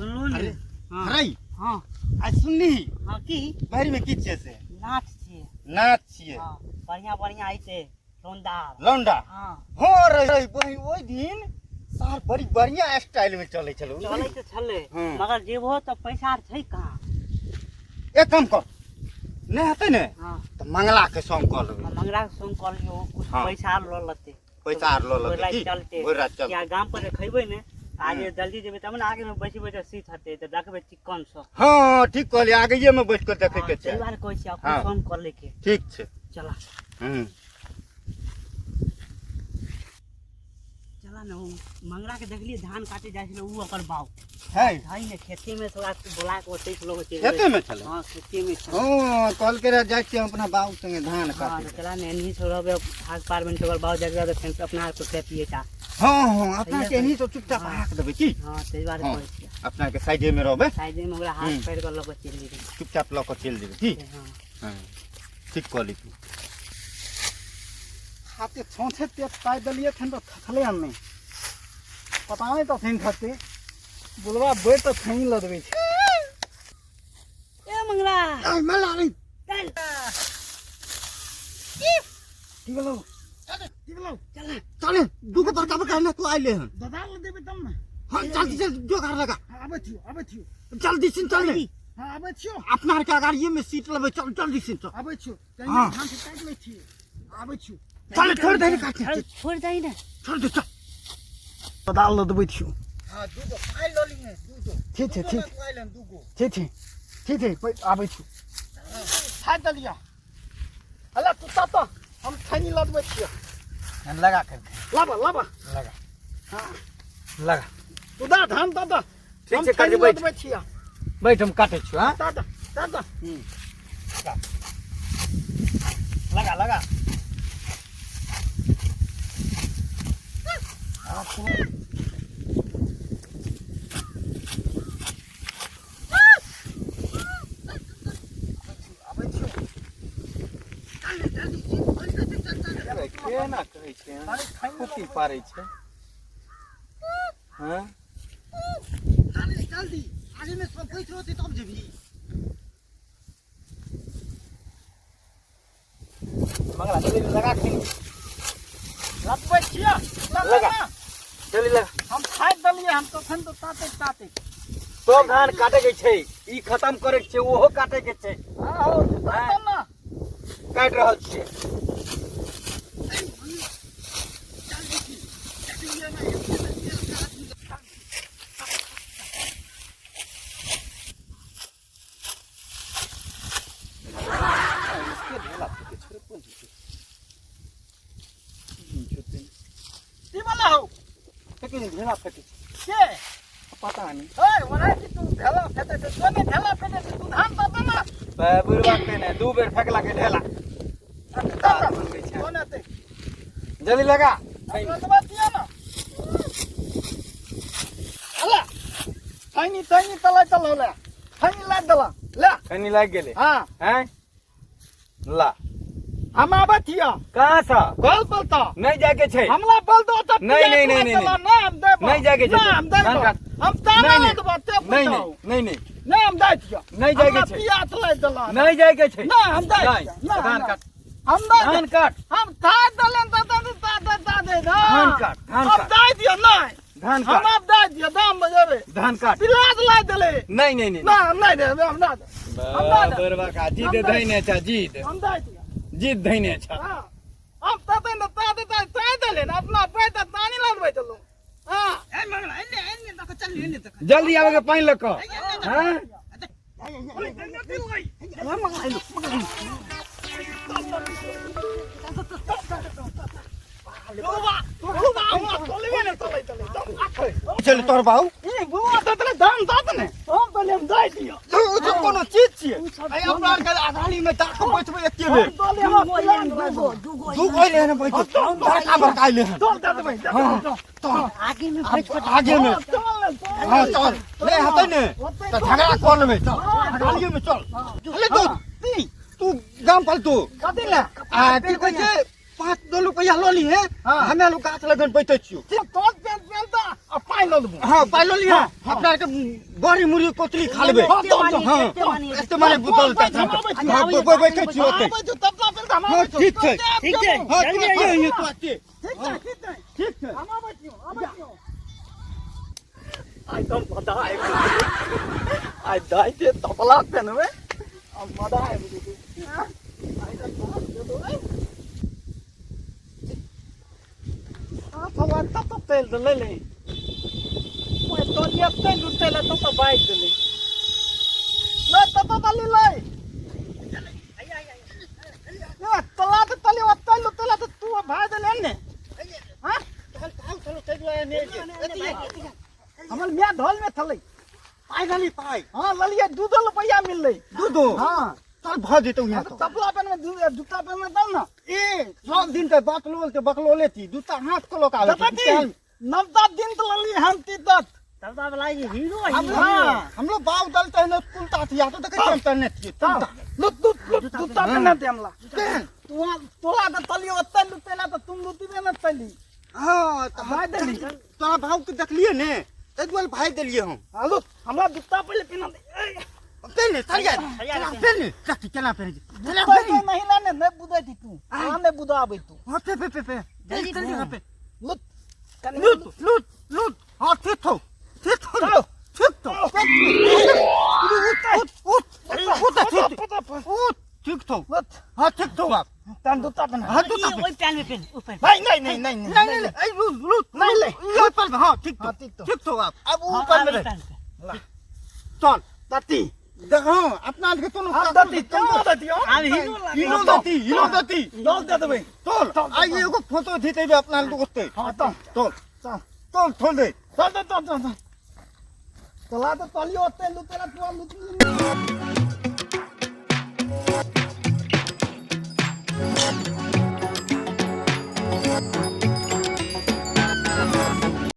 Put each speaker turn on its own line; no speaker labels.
सुनलू ने।
अरे,
हाँ।
हरै।
हाँ।
आ सुनली?
हाँ, की?
बाहरी में की छियै से?
नाच छियै।
नाच छियै।
हाँ, बढ़िया बढ़िया अइते लौंडा।
लौंडा?
हाँ।
हाँ रे, बही ओहि दिन सार बड़ी बढ़िया स्टाइल में चलै छलौ।
चलै तऽ छलै।
हाँ।
मगर जेबहो तऽ पैसा आर छै कहाँ?
एक काम कर, नहि हेतै ने।
हाँ।
तऽ मंगला के संग कऽ लेबै।
हाँ, मंगला के संग कऽ लियौ, कुछ
हाँ।
पैसा आर लऽ लेतै।
पैसा आर लऽ
भरि
लेतै
राति
की?
चलतै।
भरि राति चलतै।
किया गाम पर जे खैबै ने, आज
हम्म।
जल्दी जेबै तब ने आगे में बैसबै तऽ सीट हेतै तऽ देखबै चिक्कन सँ।
हाँ ठीक कहलियै, आगेये में बैठ कऽ देखै के छै।
ताहि दुआरे कहै छी अपन
हाँ।
संग कऽ लैके।
ठीक छै।
चला।
हम्म।
चला ने, ओ मंगरा के देखलियै धान काटे जाइ छलै, उ ओकर बाप।
है।
है ने, खेते में थोड़ा बोला के ओतै से लोग चलि
खेते में छलै?
हाँ, खेते में छलै।
हाँ, कहलकै रहे जाइ छियै हम अपना बाबू संगे धान
हाँ,
काटे।
तऽ चला ने, एनही से रहबै, हाथ पार बनि ओकर बाप जागि तऽ फेर अपना हाथ पर फेंकिए टा।
हाँ हाँ, अपना के एनही से चुपचाप
हाँ।
हाक देबै की?
हाँ, ताहि दुआरे
हाँ।
कहै छियै।
अपना के साइडे में रहबै।
साइडे में ओकरा हाथ
हम्म।
पकड़ि कऽ लऽ कऽ चलि जेबै।
चुपचाप लऽ कऽ चलि जेबै की?
हाँ।
हाँ, ठीक कहली तू।
हाथे छौछे तेज पाइ देलियै थन तऽ थकले हन नहि, पता नहि तखन थकते बुलवा बैठ तऽ थैनी लदबै छै।
ए मंगला।
ए मंगला रे।
चल।
की भेलौ?
की भेलौ?
चल ना।
चल, दूगो बड़का बड़का ने तू आइले हन।
दादा लग देबै तब ने।
हाँ, जल्दी जल्दी जोगाड़ लगा।
हाँ, आबै छियौ, आबै छियौ।
जल्दी से चल ने।
हाँ, आबै छियौ।
अपना आर के अगाड़िए में सीट लेबै, चल जल्दी से चल।
आबै छियौ।
हाँ।
धान से काटि लै छियै, आबै छियौ।
चल, छोड़ दे ने काट।
चल, छोड़ दही ने।
छोड़ दे, चल।
दादा लदबै छियौ।
हाँ, दूगो पाइ लऽ लीहे, दूगो।
ठीक छै, ठीक।
दूगो आइल हन, दूगो।
ठीक छै, ठीक छै, आबै छियौ। खाइ देलियै। अला तू ता तऽ हम खैनी लदबै छियौ।
लगा कर
लाबा लाबा।
लगा।
हाँ।
लगा।
तू दा धान दा दा।
ठीक
हम
छै,
खैनी
काटि बैठ।
लदबै छियौ।
बैठ, हम काटै छियौ। हाँ,
दा दा दा दा।
लगा लगा। केना कहै छै, फूकी पारै छै। हाँ।
जल्दी जल्दी, आगे में सब बैठ रहतै तब जेबही।
मंगला, जल्दी लगा के।
लदबै छियौ।
लगा। जल्दी लगा।
हम खाइ देलियै हम तखन तऽ ताते ताते।
सब धान काटे के छै, ई खत्म करे के छै, ओहो काटे के छै।
हाँ हो, तू ता ना।
काटि रहल छियै।
की वाला हो?
लेकिन ढेला फेकै छै।
के?
पता नहीं।
ओए ओना कि तू ढेला फेकै छै, तो ने ढेला फेकै छै, तू धान ता ना।
बुढ़वा के ने दू बेर फेकला के ढेला। बनबै छै।
कोन एते?
जल्दी लगा।
लदबै छियौ ना। अला खैनी तैनी तलै तलौ ले, खैनी लादि देला ले।
खैनी लागि गेलै?
हाँ।
हैं, ला।
हम आबै छियौ।
कहाँ से?
कल बोलता।
नहीं जाके छै।
हमला बोल दो तो।
नहीं, नहीं, नहीं, नहीं,
नहीं, हम देबो।
नहीं जाके छै।
ना, हम देबो।
धान काट।
हम ताना
नहीं, नहीं।
देबो ते।
नहीं नहीं नहीं नहीं।
नहीं, हम दै छियौ।
नहीं जाके
हमरा
छै।
पियास लागि देला।
नहीं जाके छै।
ना, हम दै
नहीं,
छियौ। ना,
धान
ना।
काट।
हम दै।
धान काट।
हम ता देलन त त ता ता ता दे ना।
धान काट, धान
हम
काट।
दै दियौ नहीं।
धान
हम
काट।
आब दै दियौ, दाम बजेबै।
धान काट।
पियास लागि देले।
नहीं नहीं नहीं।
ना, हम नहीं देबै, हम ना देबै, हम ना देबै।
बुढ़वा का जीद धैने छ, जीद।
हम दै दियौ।
जीद धैने छ।
हाँ, हम तते न ता दे ता ता देले न अपना पैसा तानी लगबै चलू। हाँ।
ए मंगला, एने एने दक चल, एने दक।
जल्दी आवे के पानि लऽ कऽ। हाँ।
चल तोर बाबू।
ई बुआ तो तले दाम दात ने हम तले हम दै दियो।
ओ तो कोनो चीज छियै? ai अपना आर के आधाली में दाख बैठबै एके बेर।
हम तले हम प्लान
दूगो दूगो।
दू गो अइले हन बैठ, बड़का बड़का अइले हन।
चल दे देबै।
हाँ, चल।
आगे में बैठ कऽ।
आगे में।
चल।
हाँ चल, नहीं हेतै ने तऽ झगड़ा कऽ लेबै। चल, आधालिए में चल। अरे तू तू गाम पर तू
कथी ले?
आ की कहै छै, 5 दो रुपैआ लऽ लीहे।
हाँ।
हमे लोग गाछ लगन बैठै छियौ।
तोर पेन पेन तऽ आ पानि पाइ लऽ लेबो।
हां, पाइ लऽ लिहा, अपना के बड़ी मुड़ी कोतली खा लेबै। हां, एते माने बुतल त हां, बैठे छी ओते। हां, ठीक छै।
ठीक छै।
हां, तू आइए, तू आते।
ठीक छै, ठीक छै।
ठीक छै।
हम आबै छियौ, आबै छियौ।
आइ तऽ मजा आबि गेल। आइ दाइ के तबला पेनबै आ मजा आबि जेतै। आइ तऽ तोरा देबो, ऐ।
आ भगवान, तब तो तेल देलै ले। ओए तोलिया तेल लुटै ले तब तो बाजि देलै। नै तब तो तली लै। ए तला त तली ओतै लुटै ले त तू भाइ देले ने। हां?
चल चल चल चल ने।
हमर मियाँ ढोल में थलै।
पाइ लली पाइ?
हां, ललियै, 2-2 रुपैया मिललै।
2-2?
हां।
चल, भऽ जेतौ यहाँ।
तो तबला पेनमे, जूता पेनमे तब ने।
ए सब दिन तऽ बकलोल के बकलोले थी, जूता हाथ को लोक आबै।
देखै छी, नवता दिन तऽ ललियै हम ती दत।
तब तो वाला हीरो है।
हम
हाँ।
हम लोग बाप दल तहने कुलता थी, या तो देखै छियै हम तहने छियै कुलता।
लुत लुत लुत, जूता पेनने दे हमला।
केहन?
तू तोला तऽ तलियो ओतै लुटेला तऽ तुम लुटिबे ने तली।
हाँ, तऽ
भाइ देली।
तोरा भाव के देखलियै ने, ताहि दुआरे भाइ देलियै हम।
हाँ, लुत हमरा जूता पहिले पिन्हा दे। ए,
पेन ने सरिया पेन ने, देखी केना पेन छै, केना
जूता
पेन।
महिला ने नहि बुझै छी तू, हाँ, नहि बुझाबै तू।
हाँ, पे पे पे पे, जल्दी जल्दी, हाँ, पे।
लुत कनि।
लूट लूट लूट। हाँ, ठीक थो, ठीक थो, ठीक थो। उठ उठ उठ, ठीक, उठ, ठीक थो।
लुत।
हाँ, ठीक थो बाप।
तहन जूता पेन्हा।
हाँ, जूता पेन।
ओहि पैन में पेन, ओहि पैन।
नहीं नहीं नहीं नहीं।
नहीं नहीं नहीं, ए लूट लूट।
नहीं ले।
ये पर, हाँ, ठीक थो।
हाँ, ठीक थो।
ठीक थो बाप, अब
हाँ,
ऊपर में
ओहि
रह।
पैन पे।
चल।
दती।
देखो, अपना के तो
हम दती, क्यों दती हो?
आब हीरो लागे।
हिलो दती, हिलो दती।
दल दे देबै।
चल, आइ एगो फोटो खिचेबै अपना लोग ओते।
हाँ, तब
चल।
चल।
चल, छोड़ दे।
चल चल चल चल चल। तोला तऽ तलियो ओते लुटेला, तू लुटली